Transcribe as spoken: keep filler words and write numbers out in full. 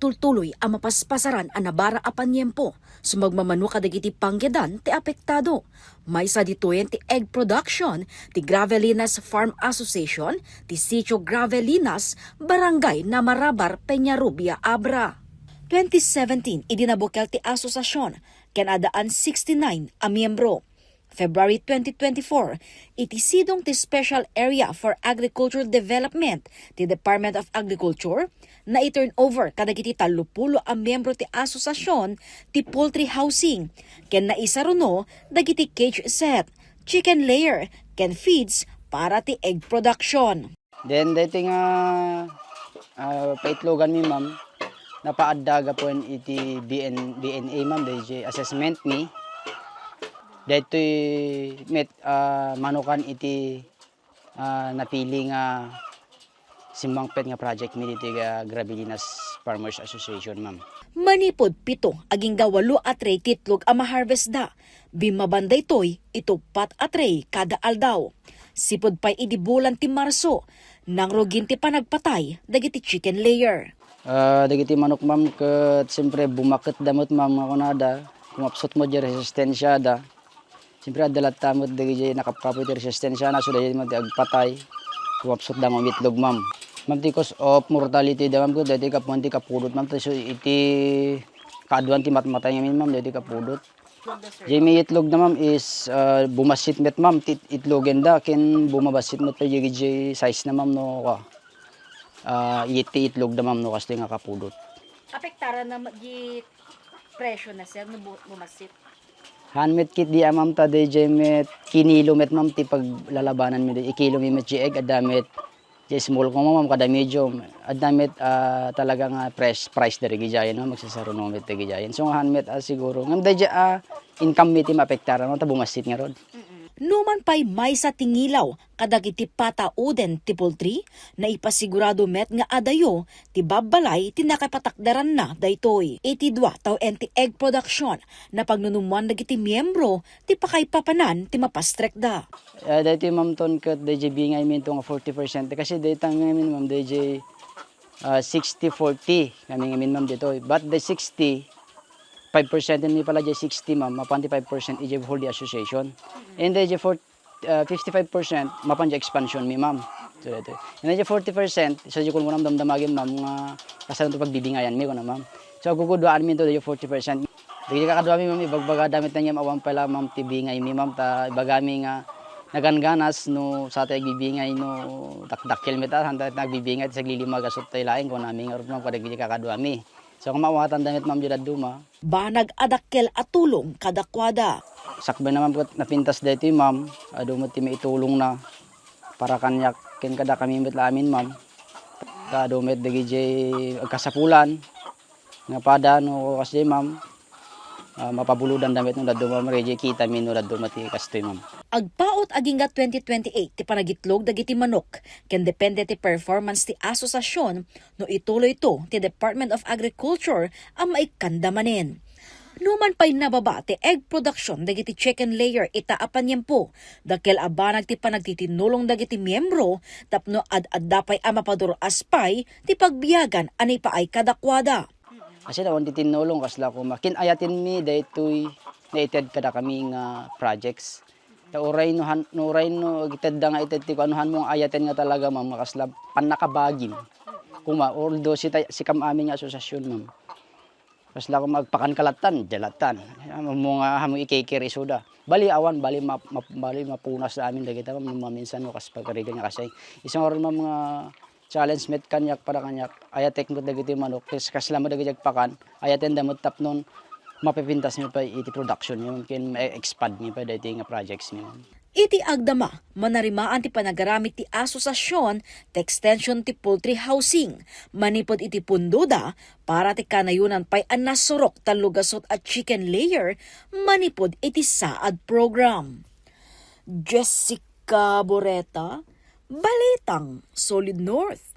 agtultuloy a mapaspasaran a nabara a paniempo, sumagmamano kadagiti panggedan ti apektado. Maysa ditoyen ti egg production ti Gravelinas Farm Association ti Sitio Gravelinas, Barangay Namarabar, Peñarubia, Abra. Twenty seventeen idi nabukel ti asosasion ken addaan sixty-nine a miembro. February twenty twenty-four, iti sidong ti Special Area for Agricultural Development ti Department of Agriculture, naiturnover kadagiti tallopulo a miembro ti asosasion ti poultry housing ken naisaruno dagiti cage set, chicken layer, ken feeds para ti egg production. Then, daytoy nga, ah, paitlogan mi, ma'am, napaadda gapuan iti B N, B N A, ma'am, daytoy assessment mi. Daytoy met, ah, manukan iti, ah, napili nga simmangpet nga project mi ditoy nga Gravelinas Farmers Association, ma'am. Manipud pito agingga walo a tray ti itlog a maharvestda, bimmaban daytoy iti uppat a tray kada aldaw. Sipud pay idi bulan ti Marso, nangrugin ti panagpatay dagiti chicken layer. Ah, dagiti manok, ma'am, ket siyempre bumaketda met, ma'am, nga kunada, kumapsut met diay resistensiada. Siyempre, adda latta met dagiti nakapkapoy ti resistensiana, so dagiti met ti agpatay, kumapsutda nga umitlog, ma'am. Ma'am, ti cause of mortality da, ma'am, ket dagiti kapuan ti kapudot, ma'am, ta so iti kaaduan ti matmatay ngamin, ma'am, dagiti kapudot. Jay may itlog na, ma'am, is, ah, bumassit met, ma'am, ti itlogenda, ken bumabassit met pay jay size na, ma'am, no, ka, ah, iti itlog na, ma'am, no, kastoy nga kapudot. Apektaran na ma-, di presyo na, sir, no bu-, bumassit? Han met ket di, ah, ma'am, ta di jay met kinilo met, ma'am, ti paglalabanan mi di, ikilo mi met jay egg, adda met Jay small koma, ma'am, kada medium. Adda met, ah, talaga nga price, price dagiti gijayen, ma'am, magsasarunong met dagiti gijayen. So, nga han met, ah, siguro. Ngem daydi, ah, income mi ti maapektaran, no, ta bumassit ngarud. Numan pay maysa ti ngilaw kadagiti patauden ti poultry, naipasigurado met nga adayo ti babbalay ti nakapatakderanna daytoy. Iti dua tawen ti egg production, napagnunummoan dagiti miembro ti pakaipapanan ti mapastrekda. Ah, daytoy, ma'am, ton ket dayjay bingaymi to nga forty percent. Kasi dayta ngamin, ma'am, dayjay, ah, sixty forty kami ngamin, ma'am, ditoy. But the sixty, five percent mi pala jay sixty, ma'am, mapan ti five percent ijay whole di association. And dayjay for, ah, fifty-five percent mapan jay expansion mi, ma'am. So, daytoy. And dayjay forty percent, so, di kunkunam damdamagim, ma'am, nga kasano to pagbibingayan mi, kuna, ma'am. So, agguguduaan mi to dayjay forty percent. Dagiti kakaduami, ma'am, ibagbagada met ngem awan pay la, ma'am, ti bingaymi, ma'am, ta ibagami nga nagangganas no sa tay agbibingay no dakdakkel met, ah, saan tay agbibingay ti saglilima gasut tay laeng, kunami ngarud, ma'am, kadagiti kakaduami. So, nga maawatanda met, ma'am, diay dadduma. Banag a dakkel a tulong kadakuada. Sakbay na, ma'am, ket napintas daytoy, ma'am, adu met ti maitulongna para kaniak ken kadakami met la amin, ma'am. Ta adu met dagiti agkasapulan. Nga pada no kasdiay, ma'am, ah, mapabulodanda met no dadduma, ma'am, ready kitami no dadduma ti kastoy, ma'am. Agpaut agingga twenty twenty-eight ti panagitlog dagiti manok, ken depende ti performance ti asosasion no ituloyto ti Department of Agriculture a maikkanda manen. Numan pay nababa ti egg production dagiti chicken layer ita a paniempo, dakkel a banag ti panagtitinnulong dagiti miembro tapno ad-adda pay a mapadur-as pay ti pagbiagan a naipaay kadakuada. Kasi awan ti tinnulong, kasla koma. Kin-ayatenmi daytoy naited kadakami nga projects. Ta uray no han-, no uray no itedda nga ited ti kuan, no hanmo nga ayaten nga talaga, ma'am, nga kasla pannakabagim. Koma, although si tay-, sikam amin nga asosiasyon, ma'am. Kasla koma agpakan ka lattan, diay lattan. Hanmo nga, hanmo ikikir isuda. Bali, awan, bali, map-, map-, bali, mapunas amin dagita, ma'am, no maminsan no kas pagarigan nga kasi. Isu ngarud, ma'am, nga challenge met kaniak, para kaniak, ayatek met dagiti manok, kas-, kasla met dagiti agpakan, ayatenda met tapnon mapipintas mi pay iti production mi, ken ma-expand mi pay daytoy nga projects mi. Iti agdama, manarimaan ti panagaramid ti asosasion ti extension ti poultry housing, manipud iti pundoda para ti kanayonan pay a nasurok tallo gasut a chicken layer manipud iti saad program. Jessica Boreta, Balitang Solid North.